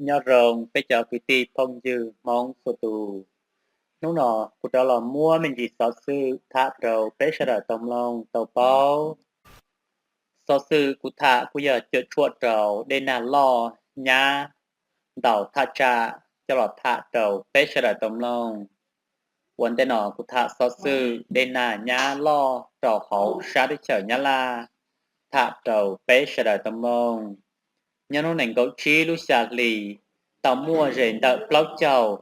Nyob zoo peb cov kwv tij phooj ywg Hmoob txhua tus. Hnub no kuv rov los muab me ntsis xov xwm tham rau peb sawv daws tau mloog tau paub. Xov xwm kuv tham kuj yog cuam tshuam rau dej nag loj nyab ntaus thaj tsam coj los tham rau peb sawv daws tau mloog. Ua ntej no kuv tham xov xwm dej nag nyab loj rau hauv sab teb chaws Nyab Laj tham rau peb sawv daws tau mloog. Nyob hnub nees nkaum tsib lub xya hli, tau muaj ze ntawm plaub caug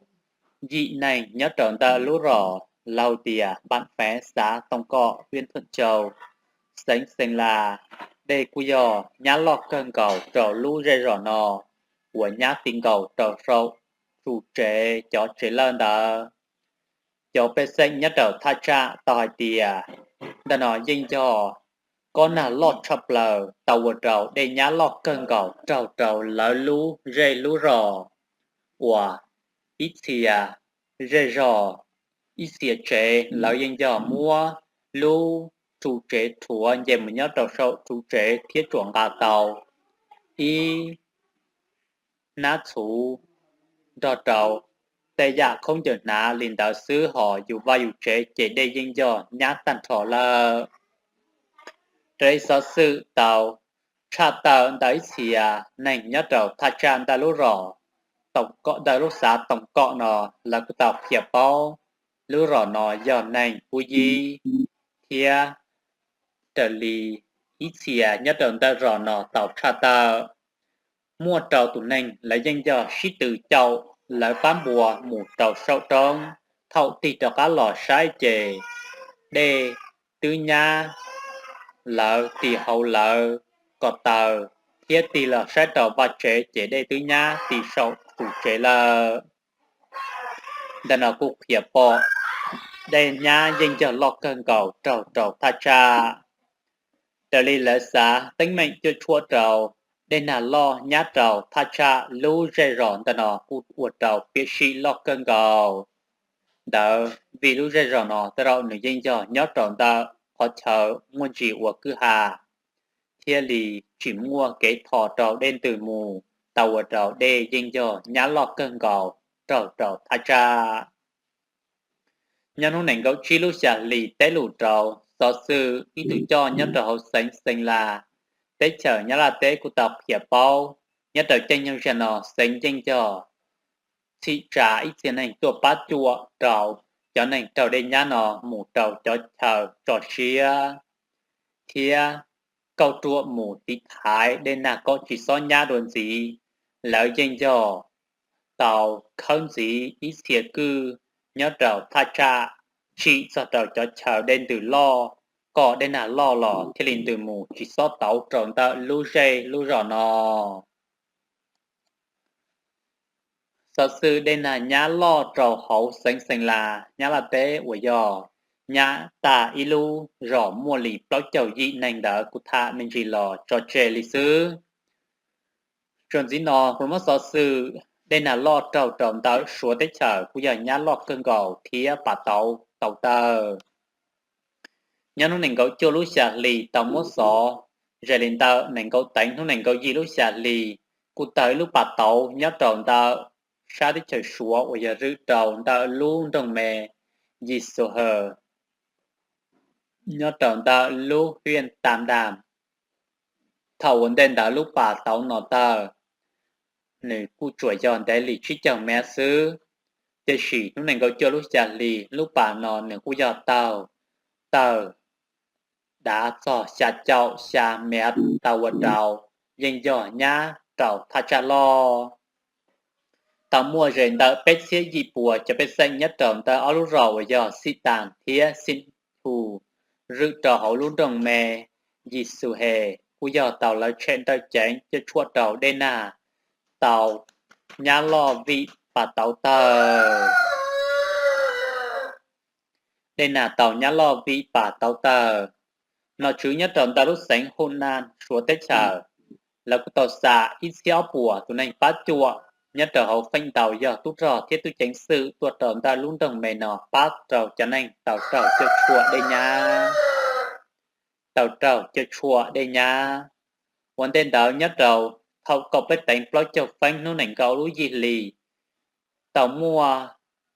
yim neeg nyob rau ntawm lub zos laug tias Npam Fev, xav Toom Kom, viab Thuam Cau, xeev Xees Las, dej kuj yog nyab loj kawg nkaus rau lub zej zos no uas nyab ti nkaus rau saum tsu tsev cov tsev lawj ntawd. Cov pej xeem nyob rau thaj tsam tau hais tias ntawm no yeej yog kob nag loj tshaj plaws tau ua rau dej nyab loj kawg nkaus raug rau lawv lub zej lub zos uas ib txhia zej zos, ib txhia tsev lawv yeej yog muab lub tsu tsev rhuav nce mus nyob rau saum tsu tsev thiab tsuas nqa tau ib hnab txhuv nrog rau tej yam khaub ncaws hnav li ntawd xwb, ho yus vaj yus tsev ces dej yeej yog nyab tag nrho lawm. Raws li xov xwm tau tshaj tawm ntawm ib txhia neeg nyob rau thaj tsam ntawm lub zos Toom Kom, ntawm lub xav Toom Kom no, lawv kuj tau qhia paub lub zos no yog neeg Pub Yib thiab raws li ib txhia nyob rau ntawm zos no tau tshaj tawm, muaj rau tus neeg lawv yeej yog sib tw caum lawv pab npua mus rau saum roob. Thaum tig rov qab los saib ces dej twb nyab lawv ti hauv lawv ko taw, thiab tig los saib rau vaj tsev ces dej twb nyab ti saum tus tsev lawm. Ntawm no kuj qhia pom dej nyab yeej yog loj kawg nkaus raug rau thaj tsam. Raws li lawv xav teeb meem cuam tshuam rau dej nag loj nyab rau thaj tsam lub zej zos ntawm no kuj ua rau piam sij loj kawg nkaus ntawd, vim lub zej zos no tej zaum nws yeej yog nyob rau ntawm qhov chaw muaj ntsis ua kwj ha, thiaj li tsis muaj kev tho rau dej ntws mus, tau ua rau dej yeej yog nyab loj kawg nkaus raug rau thaj tsam. Nyob hnub nees nkaum tsib lub xya hli teb lus rau, xov xwm ib tug coj nyob rau hauv xeev Xees Las, teb chaws Nyab Laj teb kuj tau qhia paub, nyob rau caij nyoog zaum no xeev yeej yog txhim tsa ib txhia neeg tuaj pab cuam rau cov neeg raug dej nyab no mus rau cov chaw tso siab thiab kauj ruam mus tiv thaiv dej nag kom tsis txhob nyab dua ntxiv. Lawv yeej yog tau khawb ntxiv ib txhia kwj nyob rau thaj tsam tsim txog rau cov chaw dej ntws loj, kom dej nag loj los thiaj li ntws mus tsis txhob tauv rau ntawm lub zej lub zos no. Xov xwm dej nag nyab loj rau hauv xeev Xees Las, Nyab Laj teb uas yog nyab tag ib lub zos muaj li plaub caug yim neeg ntawd kuv tham me ntsis los tso tseg li xwb. Txuas ntxiv no kuv muab xov xwm dej nag loj raug rau ntawm Suav teb chaws kuj yog nyab loj kawg nkaus thiab pam tauv tau tawg. Nyob hnub nees nkaum cuaj lub xya hli tau muab xov ze li ntawm nees nkaum teev hnub nees nkaum yim lub xya hli, kuj tawg ib lub pam tauv nyob rau ntawm sab teb chaws Suav uas yog zwm rau ntawm lub nroog me Yixuhas, nyob rau ntawm lub hiaj Tam Dam. Thaum ua ntej ntawd lub pam tauv no tawg, nws kuj tsuas yog ntev li tsib caug mev xwb, tiam sis hnub nees nkaum cuaj lub xya hli lub pam no nws kuj yog tawg, tawg dav txog xya caum xya mev tau ua rau yeej yog nyab rau thaj tsam loj. Tau muaj ze ntawm peb txhiab yim pua cov pej xeem nyob rau ntawm ob lub zos uas yog Xim Tam thiab Xim Hu, zwm rau hauv lub nroog me Yixuhas kuj yog tau lawv tshem ntawm ceev cuam tshuam rau dej nag tau nyab loj vim pam tauv tawg. Dej nag tau nyab loj vim pam tauv tawg. Nom tswv nyob rau ntawm lub xeev Hu Nas Suav teb chaws, lawv kuj tau xa ib txhiab ob puas tus neeg pab cuam nyob rau hauv feem ntau yog tub rog thiab tub ceev xwm tuaj rau ntawm lub nroog me no pab rau cov neeg tau raug cuam tshuam dej nyab, tau raug cuam tshuam dej nyab. Ua ntej ntawd nyob rau thaum kaum peb teev plaub caug feeb hnub nees nkaum lub yim hli, tau muaj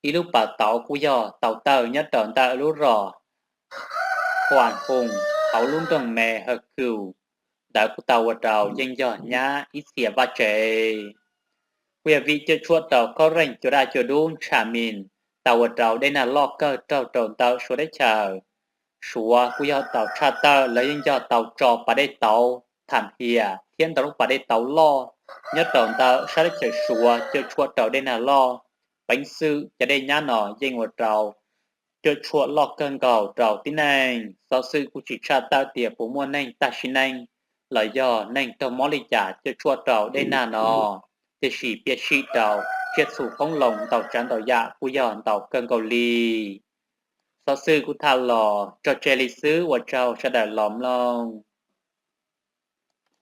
ib lub pas tauv kuj yog tau tawg nyob rau ntawm lub zos Huas Hoos hauv lub nroog Me Hawj Kws ntawd kuj tau ua rau yeej yog nyab ib txhia vaj tsev. Kuj yog vim cuam tshuam rau khaub reeg cua daj cua dub ntsha mis tau ua rau dej nag loj kawg raug rau ntawm Suav teb chaws. Suav kuj yog tau tshaj tawm lawv yeej yog tau tso pas dej tauv tham hias thiab ntau lub pas dej tauv loj nyob rau ntawm sab teb chaws Suav cuam tshuam rau dej nag loj. Peev xwm cov dej nyab no yeej ua rau cuam tshuam loj kawg nkaus rau tib neeg. Xov xwm kuj tsis tshaj tawm tias puas muaj neeg tag sim neej los yog neeg raug mob li cas cuam tshuam rau dej nag no, tiam sis piam sij rau tsiaj txhu qoob loo ntau tsav ntau yam kuj yog ntau kawg nkaus li. Xov xwm kuj tham los tso tseg li xwb, ua tsaug sawv daws los mloog.